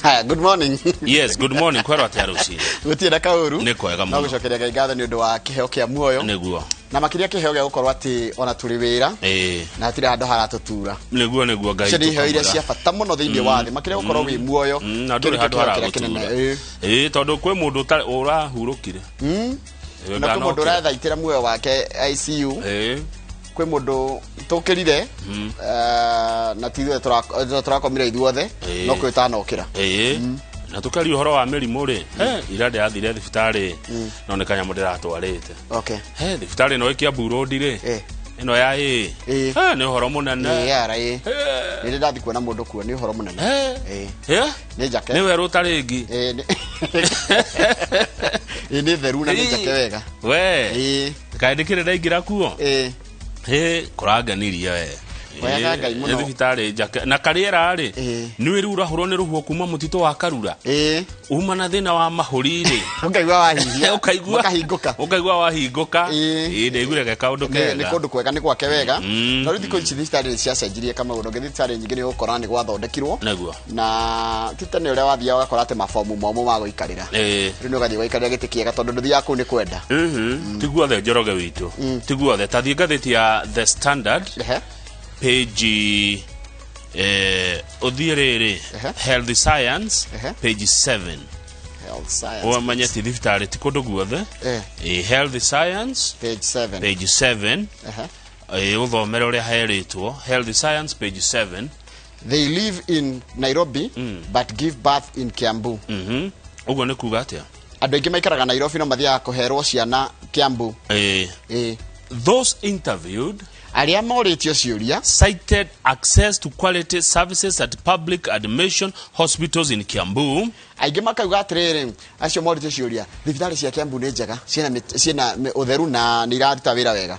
Haya, good morning. Yes, good morning. Kwerwo atia rucinĩ? Gũtirĩ na kaũru. Nĩ kwega No mũno. gũcokeria Ngai ngatho nĩ ũndũ wa kĩheo kĩa muoyo. Nĩguo. Na makĩria kĩheo gĩa gũkorwo atĩ ona tũrĩ wĩra na hatirĩ handũ haratũtura. Nĩguo Ngai. Icio nĩ iheo iria tũkamwĩra. cia bata mũno thĩinĩ wa thĩ makĩria gũkorwo wĩ muoyo. Na Kĩu ndũrĩ nĩkĩo handũ kĩheo kĩrĩa kĩnene. haragũtura. Ĩĩ. Ĩĩ, tondũ kwĩ mũndũ ũtarĩ ũrahurũkire. Ĩĩ, Na kwĩ mũndũ ndanokĩra. ũrathaitĩra muoyo wake ICU. Ĩĩ. Kwĩ mũndũ tũkĩrire na ti ithuothe tũrakomire ithuothe Ĩĩ. no kwĩ ũtanokĩra. Ĩĩ. Na tũkaria ũhoro wa mĩrimũ rĩ, ira ndĩrathire thibitarĩ no nĩ kanyamũ ndĩratwarĩte. Okay. He, thibitarĩ ĩno ĩ Kiambu Road rĩ, Ĩĩ. ĩno ya ĩ Ĩĩ. He, nĩ ũhoro mũnene. Ĩĩ, yara ĩĩ. Nĩ ndathi kuona mũndũ kuo nĩ ũhoro mũnene. He. Ĩĩ. He? Nĩ njake. Nĩ werũ ũtarĩ ngi. Ĩĩ, Ĩĩ, nĩ theru na nĩ njake wega. We. Ĩĩ. Kaĩ ndĩkĩrĩ ndaingĩra kuo? Ĩĩ. Ĩ, kũrangenirie we. Hoyaga Ĩ, Ngai mũno. nĩ thibitarĩ njake na karĩera rĩ Ĩ. nĩ wĩrĩ ũrahũrwo nĩ rũhuho kuma mũtitũ wa karura Ĩĩ. uma na thĩna wa mahũri rĩ Ũkaigua wahihia. ũkaigua Makahingũka. ũkaigua wahingũka. Ĩ. Ĩ, ndaiguire ge kaũndũ nĩ nĩ kega. kũndũ kwega nĩ gwake wega no rĩu thikũ ici thibitarĩ nĩ ciacenjirie kamau ndũngĩ thibitarĩ nyingĩ nĩ ũgũkora nĩ gwathondekirwo Nĩguo. Na ti tene ũrĩa wathiaga ũgakora atĩ mabomu momũ ma gũikarĩra. Ĩĩ. Rĩu nĩ ũgathiĩ ũgaikarĩra gĩtĩ kĩega tondũ ndũthiaga kũu nĩ kwenda. Ti guothe Njoroge witũ, ti guothe. Ta thiĩ ngathĩti ya The Standard page ũthiĩ rĩrĩ Health Science page 7. Health Science. Ũmanye ti thibitarĩ ti kũndũ guothe. Ĩ, Health Science page 7. Page 7. Ĩ, ũthomere ũrĩa herĩtwo Health Science page 7. They live in Nairobi but give birth in Kiambu. Ũguo nĩ kuga atĩa? Andũ aingĩ maikaraga Nairobi no mathiaga kũherwo ciana Kiambu. Ĩ. Ĩ. Those interviewed Arĩa morĩtio ciũria cited access to quality services at public admission hospitals in Kiambu. Aingĩ makauga atĩrĩrĩ, acio morĩtio ciũria, thibitarĩ cia Kiambu nĩ njega, ciĩna ciĩna ũtheru na nĩ iraruta wĩra wega.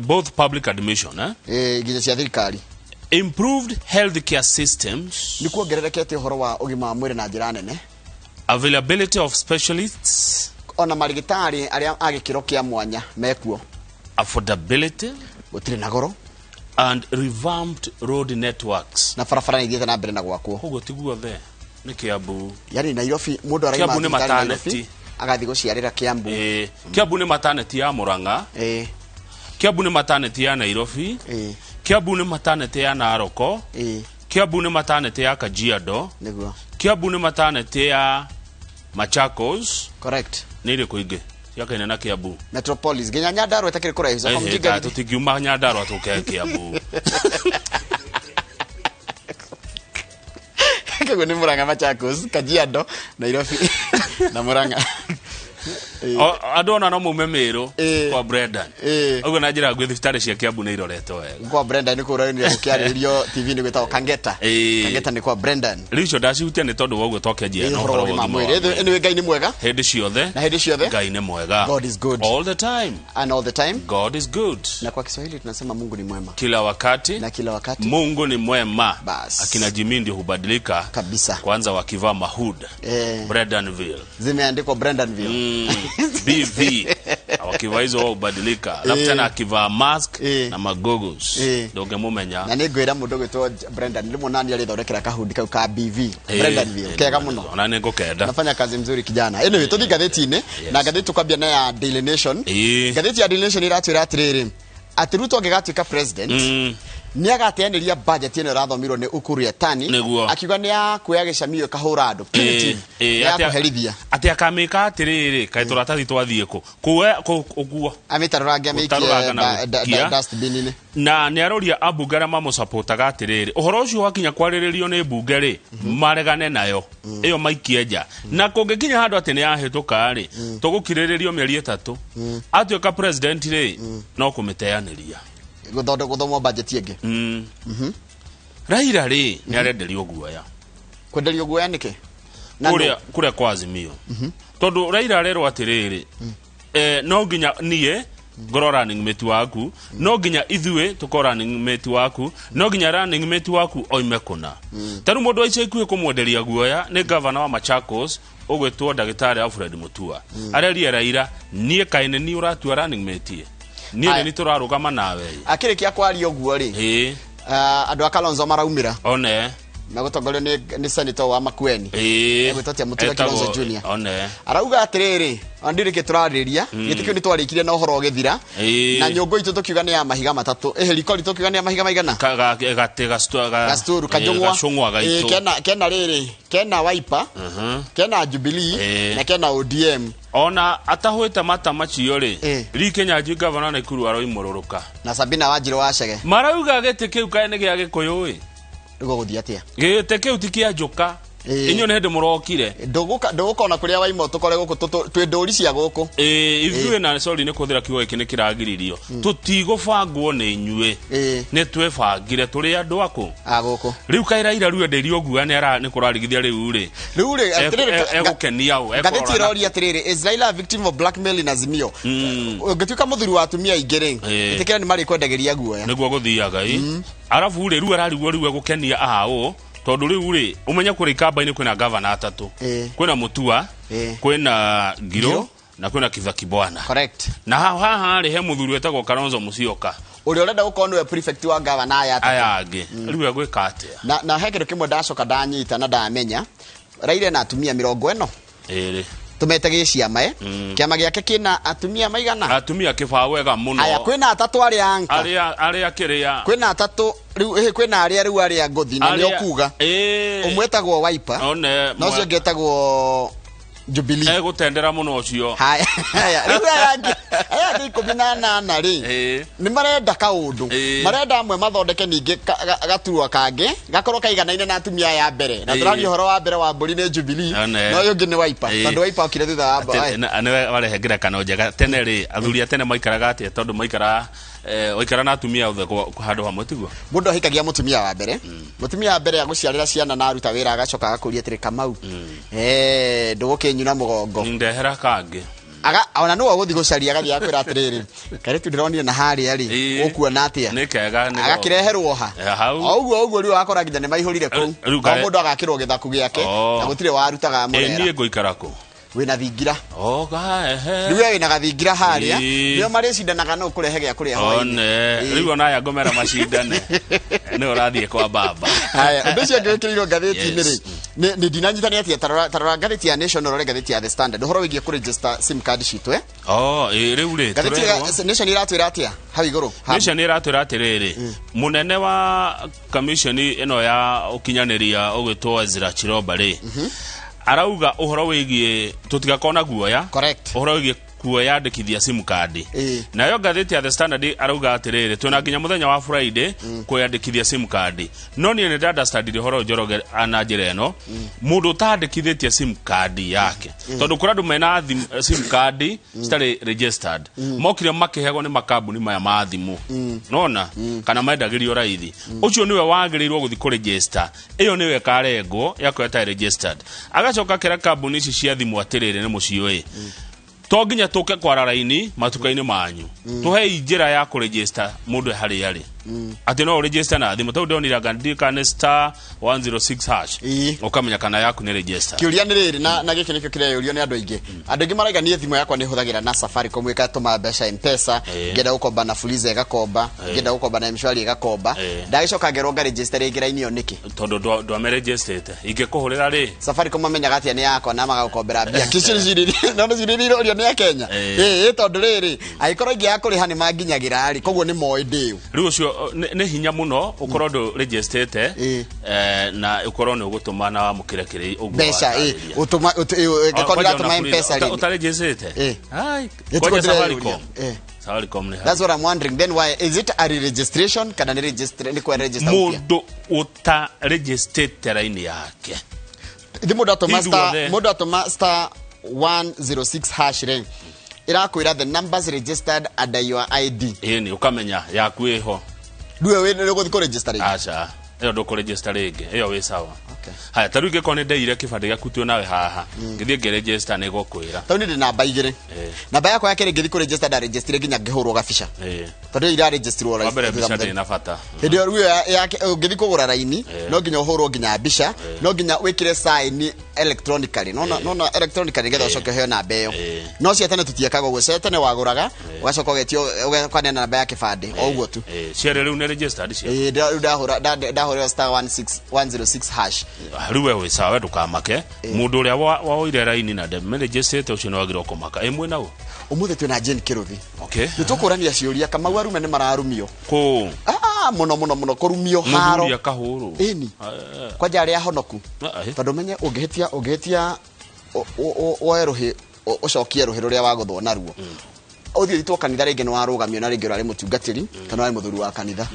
Both public admission, eh? Ĩ, nginya cia thirikari. Improved healthcare systems. Nĩ kuongererekete ũhoro wa ũgima wa mwĩrĩ na njĩra nene. Availability of specialists. Ona marigitari arĩa a gĩkĩro kĩa mwanya mekuo. Affordability. Gũtirĩ na goro. And revamped road networks. Na barabara nĩ ithiĩte na mbere na gwakwo. Koguo ti guothe nĩ Kiambu. Yani Nairobi mũndũ araima Kiambu nĩ thibitarĩ Nairobi maternity. agathiĩ gũciarĩra Kiambu. Kiambu nĩ maternity ya Murang'a. Kiambu nĩ maternity ya Nairobi. Kiambu nĩ maternity ya Naroko. Kiambu nĩ maternity ya Kajiado. Nĩguo. Kiambu nĩ maternity ya Machakos. Correct. Nĩ irĩkũ ingĩ ciakaine na Kiambu? Metropolis nginya Nyandarua ĩtakĩrĩ kũraihu. Coka mũjinga githĩ. Tũtingiuma Nyandarua tũke Kiambu. Koguo nĩ Murang'a, Machakos, Kajiado, Nairobi na Murang'a. Andũ ona no maume Mĩrũ kwa Brendan. Ũguo na njĩra nguhĩ thibitarĩ cia Kiambu nĩ iroretwo wega. Kwa Brendan nĩ kũrainire gũkĩarĩrĩrio TV-inĩ gwĩtagwo Kangeta. Kangeta nĩ kwa Brendan. Rĩu icio ndacihutia nĩ tondũ wa ũguo twakĩanjia na Ũhoro wa ũhoro wa ũgima wa ũgima wa mwĩrĩ. mwĩrĩ. Anyway, Ngai nĩ mwega. Hĩndĩ ciothe. Na hĩndĩ ciothe. Ngai nĩ mwega. God is good. All the time. And all the time. God is good. Na kwa Kiswahili tunasema Mungu ni mwema. Kila wakati. Na kila wakati. Mungu ni mwema. Bas. Akina Jimmy ndio hubadilika. Kabisa. Kwanza wakivaa mahood. Brendanville. Zimeandikwa Brendanville. BV. Wakivaa hizo wao hubadilika. Alafu tena akivaa mask na magoggles. Ndio ũngĩmũmenya. Na nĩ ngwĩra mũndũ ũgwĩtwo Brendan rĩmwe nani arĩthondekera kahundi kau ka BV. Brendanville. Kega mũno. Ona nĩ ngũkenda. Nafanya kazi mzuri kijana. Anyway, tũthiĩ ngathĩti-inĩ na ngathĩti tũkwambia na ya Daily Nation. Ngathĩti ya Daily Nation ĩratwĩra atĩrĩrĩ, atĩ Ruto angĩgatuĩka president nĩ agateanĩria budget ĩno ĩrathomirwo nĩ Ukur Yatani Nĩguo. akiuga nĩ ya kuoya gĩcamio ĩkahũra andũ punitive, nĩ ya kũherithia. Atĩ akamĩka atĩrĩrĩ, kaĩ tũratathi twathiĩ kũ kuoya ũguo amĩtarũrange amĩikie Gũtarũranga na gũikia. dustbin-inĩ. Na nĩ aroria ambunge arĩa mamũcapotaga atĩrĩrĩ, ũhoro ũcio wakinya kwarĩrĩrio nĩ mbunge rĩ, maregane nayo ĩyo maikie nja, na kũngĩkinya handũ atĩ nĩ yahĩtũka rĩ, tũgũkirĩrĩrio mĩeri 3 atuĩka president rĩ, no kũmĩteanĩria. Gũthomwo budget ĩngĩ. Raila rĩ, nĩ arenderio guoya. Kwenderio guoya nĩkĩ? Na Kũrĩa kũrĩa kwa Azimio, tondũ Raila arerwo atĩrĩrĩ, no nginya niĩ ngorwo running mate waku, no nginya ithuĩ tũkorwo running mate waku, no nginya running mate waku oime kũna. Ta rĩu mũndũ wa ica ikuhĩ kũmwenderia guoya nĩ gavana wa Machakos ũgwĩtwo ndagĩtarĩ Alfred Mutua. Areria Raila, niĩ kaĩ nĩ niĩ ũratua running mate, niĩ Aya. nĩ niĩ tũrarũgama nawe. Akĩrĩkia kwaria ũguo rĩ, andũ a Kalonzo maraumĩra. One. Megũtongorio nĩ senator wa Makueni. Egwĩtwo atĩa? Mũtiga Kilonzo Junior. One. Arauga atĩrĩrĩ, ona ndirĩ kĩ tũrarĩria, gĩtĩ kĩu nĩ twarĩkirie na ũhoro ũgĩthira. Na nyũngũ itũ tũkiuga nĩ ya mahiga matatũ. Ĩhĩ, rikori tũkiuga nĩ ya mahiga maigana? Gate Gacituru kajũng'wa. Gacũng'wa gaitũ. Kena rĩrĩ, kena Wiper, kena Jubilee, na kena ODM. Ona atahwĩte mata macio rĩ, Lee Kinyanjui gavana Nakuru aroimũrũrũka. Na Sabina Wanjirũ wa Chege. Marauga gĩtĩ kĩu kaĩ nĩ gĩa Gĩkũyũ ĩ. Rĩu gũgũthiĩ atĩa? Gĩtĩ kĩu ti kĩa njũka. Inyuĩ nĩ hĩndĩ mũrokire. Ndũgũka ona kũrĩa waima tũkore gũkũ twĩ ndũri cia gũkũ. Ithuĩ na sorry nĩ kũhũthĩra kiugo gĩkĩ nĩ kĩragiririo. Tũtigũbangwo nĩ inyuĩ. Nĩ twĩbangire tũrĩ andũ akũ. A gũkũ. Rĩu kaĩ Raila rĩu enderio guoya nĩ kũrarigithia rĩu rĩ. Rĩu rĩ, atĩrĩrĩ, egũkenia ũ, ngathĩti ĩroria atĩrĩrĩ, is Raila a victim of blackmail in Azimio? Ũngĩtuĩka mũthuri wa atumia aingĩ rĩ, ĩtĩkĩra nĩ marĩkwendagĩria guoya. Nĩguo gũthiaga ĩ. Arabu rĩ, rĩu ararigwo rĩu egũkenia aũ, tondũ rĩu rĩ, ũmenye kũrĩa ikamba-inĩ kwĩna gavana atatũ. Kwĩna Mutua, kwĩna Ngiro, na kwĩna Kibaki Bwana. Correct. Na haha rĩ, he mũthuri wĩtagwo Kalonzo Musyoka. Ũrĩa ũrenda gũkorwo nĩwe prefect wa gavana aya atatũ. Aya angĩ. Rĩu egwĩka atĩa? Na he kĩndũ kĩmwe ndacoka ndanyita na ndamenya, Raila na atumia 40. Ĩrĩ. Tumete gĩciama, Kĩama gĩake kĩna atumia maigana? Atumia kĩbao wega mũno. Aya, kwĩna atatũ arĩa anka. Arĩa kĩrĩa. Kwĩna atatũ, rĩu, kwĩna arĩa rĩu arĩa ngũthi, na nĩo kuga. Ũmwe etagwo Wiper, na ũcio ũngĩ etagwo Jubilee. Egũtendera mũno ũcio. Haya, haya, rĩu aya angĩ 18 rĩ, nĩ marenda kaũndũ. Marenda amwe mathondeke ningĩ gaturwa kangĩ, gakorwo kaiganaine na atumia aya mbere. Na tũraria ũhoro wa mbere wa mbũri nĩ Jubilee, na ũyũ ũngĩ nĩ Wiper. Tondũ Wiper okire thutha wa Nĩwe warehe ngerekano njega. Tene rĩ, athuri a tene maikaraga atĩa? Tondũ waikara na atumia othe handũ hamwe tiguo? Mũndũ ahikagia mũtumia wa mbere. Mũtumia wa mbere agũciarĩra ciana na aruta wĩra agacoka agakũria atĩrĩ, Kamau, ndũgũkĩnyuna mũgongo. Ndehera kangĩ. Aga, ona nĩwe ũgũthiĩ gũcaria agathiĩ akwĩra atĩrĩrĩ, kairĩtu ndĩronire na harĩa rĩ, ũkuona atĩa? Nĩ kega, nĩ Agakĩreherwo ha? Hau. O ũguo ũguo rĩu akora nginya nĩ maihũrire kũu. Rĩu O kare- mũndũ agakĩrwo gĩthaku gĩake, na gũtirĩ warutaga mũrera. Niĩ ngũikara kũ? Wĩna thingira. Ehe. Rĩu we wĩna gathingira harĩa, nĩo marĩcindanaga no kũrehe gĩa kũrĩa hwaĩ-inĩ. One, rĩu ona aya ngomera macindane. Nĩ ũrathiĩ kwa baba. Haya, ũndũ ũcio ũngĩ wĩkĩrĩirwo ngathĩti-inĩ rĩ, nĩ ndinanyitania atĩa, tarora ngathĩti ya Nation, ũrore ngathĩti ya The Standard, ũhoro wĩgiĩ kũregister SIM card citũ, Rĩu rĩ, Ngathĩti ya tũrerwo. Nation iratwĩra atĩa hau igũrũ? Ha. Nation iratwĩra atĩrĩrĩ, mũnene wa commission ĩno ya ũkinyanĩria ũgwĩtwo Ezra Chiroba rĩ, arauga ũhoro wĩgiĩ tũtigakorwo na guoya. Correct. Ũhoro wĩgiĩ kwĩyandĩkithia SIM card. Nayo ngathĩti ya The Standard arauga atĩrĩrĩ, twĩna nginya mũthenya wa Friday kwĩyandĩkithia SIM card. No niĩ nĩ nda-understandire ũhoro ũyũ Njoroge na njĩra ĩno, mũndũ ũtandĩkithĩtie SIM card yake. Tondũ kũrĩ andũ mena SIM card citarĩ registered. Mokire makĩheagwo nĩ makambuni maya ma thimũ. Nona? Kana mendagĩrio raithi. Ũcio nĩwe wagĩrĩirwo gũthiĩ kũregister. Ĩyo nĩyo ĩkarengwo yakorwo ĩtarĩ registered. Agacoka akĩra kambuni ici cia thimũ atĩrĩrĩ, nĩ mũciũĩ. To nginya tũke kwara raini matuka-inĩ manyu. Tũhei njĩra ya kũregister mũndũ harĩa arĩ. Atĩ no ũregister na thimũ. Tondũ ndonire anga ndiũĩ kana nĩ star 106 hash. Ũkamenya kana yaku nĩ register. Kĩũria nĩ rĩrĩ, na gĩkĩ nĩkĩo kĩreyũrio nĩ andũ aingĩ. Andũ aingĩ maraiga niĩ thimũ yakwa nĩ hũthagĩra na Safaricom ĩgatũma mbeca M-Pesa, ngĩenda gũkomba na Fuliza ĩgakomba, ngĩenda gũkomba na M-Shwari ĩgakomba. Ndagĩcoka ngerwo ngaregister rĩngĩ raini ĩyo nĩkĩ? Tondũ ndwameregistĩte. Ingĩkũhũrĩra rĩ? Safaricom mamenyaga atĩa nĩ yakwa na magagũkombera mbia. Kĩcio nĩ no nĩ ciũria irorio nĩ Akenya. Tondũ rĩrĩ, angĩkorwo ingĩaga kũrĩha nĩ manginyagĩra rĩ, koguo nĩ moĩ ndĩũ. Rĩu ũcio, nĩ hinya mũno ũkorwo ndũregistĩte, na ũkorwo nĩ ũgũtũma na wamũkĩre kĩrĩa ũguo Mbeca, watarĩria. ũtũma, ũngĩkorwo Kwanja ndĩratũma ona M-Pesa kũrĩ- rĩ. ũtaregistĩte? Ai, Nĩ kwanja tũkũndĩra Safaricom. yũria. Safaricom nĩ That's what I'm wondering. Then why is it a re-registration? Kana nĩ register, nĩ kwa register upya? Mũndũ ũtaregistĩte raini yake. Thi mũndũ atũma Ithuothe. star, mũndũ atũma star 106 hash rĩ, ĩrakwĩra the numbers registered under your ID. Ĩni, ũkamenya yaku ĩho. Rĩu we nĩ ũgũthiĩ kũregister rĩngĩ? Aca, ĩyo ndũkũregister rĩngĩ, ĩyo wĩ sawa. Okay. Haya, ta rĩu ingĩkorwo nĩ ndeire kĩbandĩ gĩaku twĩ nawe haha, ngĩthiĩ ngĩregister nĩ gũkwĩra. Tondũ niĩ ndĩ namba igĩrĩ. Namba yakwa ya kerĩ ngĩthiĩ kũregister ndaregistire nginya ngĩhũrwo gabica. Tondũ ĩyo iraregisterwo Wa mbere thutha mbica mũthenya. ndĩna bata. Hĩndĩ ĩyo rĩu yake, ũngĩthiĩ kũgũra raini, no nginya ũhũrwo nginya mbica, no nginya wĩkĩre sign electronically. No, no, no, electronically nĩgetha ũcoke ũheo namba ĩyo. No cia tene tũtiekaga ũguo, cia tene wagũraga, ũgacoka ũgetio, ũganeana namba ya kĩbandĩ, o ũguo tu. Cia rĩu nĩ registered cia? Rĩu Ndahũrĩrwo star 16106 hash. Rĩu we wĩ sawa, we ndũkamake. Mũndũ ũrĩa woire raini na ndemĩrĩnjĩcĩte ũcio nĩ wagĩrĩirwo kũmaka ĩmwe nau. Ũmũthĩ twĩna Jane Kĩrũthi. Okay. Nĩ tũkũrania ciũria Kamau, arume nĩ mararumio. Kũ? Ah, mũno mũno mũno kũrumio haro. Mũthuri akahũrwo? Ĩni. Kwanja arĩa ahonoku. Tondũ menye ũngĩhĩtia woe rũhĩ, ũcokie rũhĩ rũrĩa wagũthwo naruo, ũthiĩ ũthitwo kanitha rĩngĩ nĩ warũgamio na rĩngĩ ũrarĩ mũtungatĩri kana ũrarĩ mũthuri wa kanitha,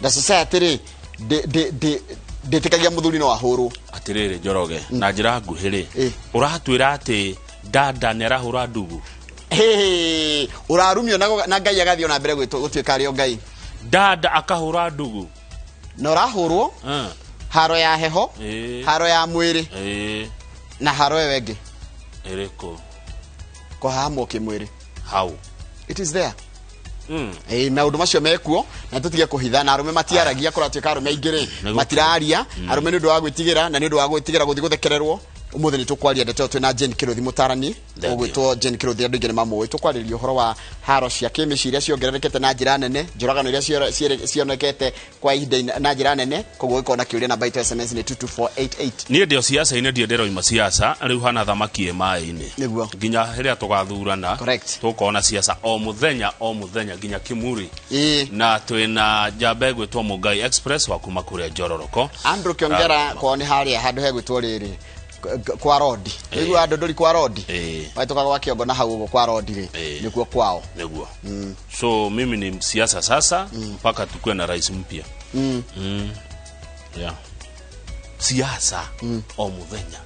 na society rĩ ndĩtĩkagia mũthuri no ahũrwo. Atĩrĩrĩ Njoroge, na njĩra nguhĩ rĩ, Ĩ. ũratwĩra atĩ dada nĩ arahũra ndugu? Hĩ, ũrarumio na Ngai agathiĩ ona mbere gũtuĩka arĩ o Ngai. Dada akahũra ndugu? Na ũrahũrwo haro ya heho, haro ya mwĩrĩ, na haro ĩyo ĩngĩ. Ĩrĩkũ? Kũhahamwo kĩmwĩrĩ. How? It is there. Ĩĩ, maũndũ macio mekuo na tũtige kũhitha, na arũme matiaragia. Kũratuĩka arũme aingĩ rĩ matiraria arũme nĩ ũndũ wa gwĩtigĩra, na nĩ ũndũ wa gwĩtigĩra gũthiĩ gũthekererwo. Ũmũthĩ nĩ tũkwaria ndeto ĩyo twĩna Jane Kĩrũthi, mũtarani Thank you. ũgwĩtwo Jane Kĩrũthi, andũ aingĩ nĩ mamũĩ. Tũkwarĩrĩria ũhoro wa haro cia kĩmĩciĩ iria ciongererekete na njĩra nene, njũragano iria cionekete kwa ihinda na njĩra nene. Koguo ũgĩkorwo na kĩũria, namba itũ SMS nĩ 22488. Niĩ ndĩ o siasa-inĩ, ndirĩ ndĩroima siasa rĩu, hana thamaki ĩ maĩ-inĩ. Nginya rĩrĩa tũgathurana. Tũkona siasa o mũthenya o mũthenya nginya Kimuri. Na twĩna njamba ĩgwĩtwo Mũngai Express wa kuma kũrĩa Njororoko. Andrew Kiongera kwao nĩ harĩa handũ hegwĩtwo rĩrĩ kwa Rodi. Nĩguo andũ ndũri kwa Rodi. Wahĩtũka gwa Kĩongo na hau ũguo kwa Rodi rĩ, nĩkuo kwao. Nĩguo. So mimi ni siasa sasa mpaka tukuwe na rais mpya. Yeah. Siasa o muthenya.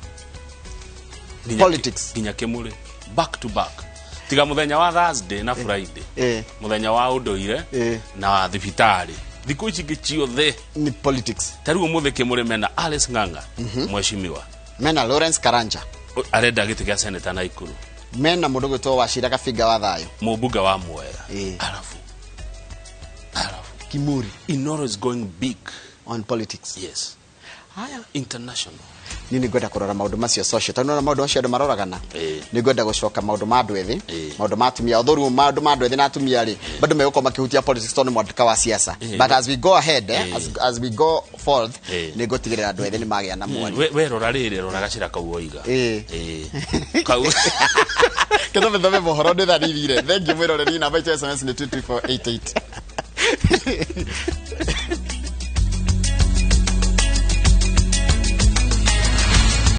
Politics. Nginya Kimuri back to back, tiga muthenya wa Thursday na Friday, muthenya wa ũndũire na wa thibitarĩ. Thikũ ici ingĩ ciothe ni politics. Ta rĩu ũmũthĩ Kimuri mena Alice Ng'ang'a, mheshimiwa. Mena Lawrence Karanja. Arenda gĩtĩ gĩa seneta Naikuru. Mena mũndũ gwĩtwo Wachira Kabinga wa Thayũ. Mũmbunge wa Mwera. Arafu Kimuri. Inoro is going big on politics. Yes. Haya. International. Niĩ nĩ ngwenda kũrora maũndũ macio social, tondũ nĩwona maũndũ macio andũ maroragana. Nĩ ngwenda gũcoka maũndũ ma andũ ethĩ, maũndũ ma atumia, although rĩu maũndũ ma andũ ethĩ na atumia rĩ bado megũkorwo makĩhutia politics tondũ nĩ mwandĩka wa siasa. But as we go ahead, as we go forth, nĩ ngũtigĩrĩra andũ ethĩ nĩ magĩa na mwario. We rora rĩrĩ, rora gacĩra kau woiga. Kau. Kĩthome mohoro ndĩ thaa nĩ ithire. Thank you mwĩroreri, namba itũ SMS nĩ 22488.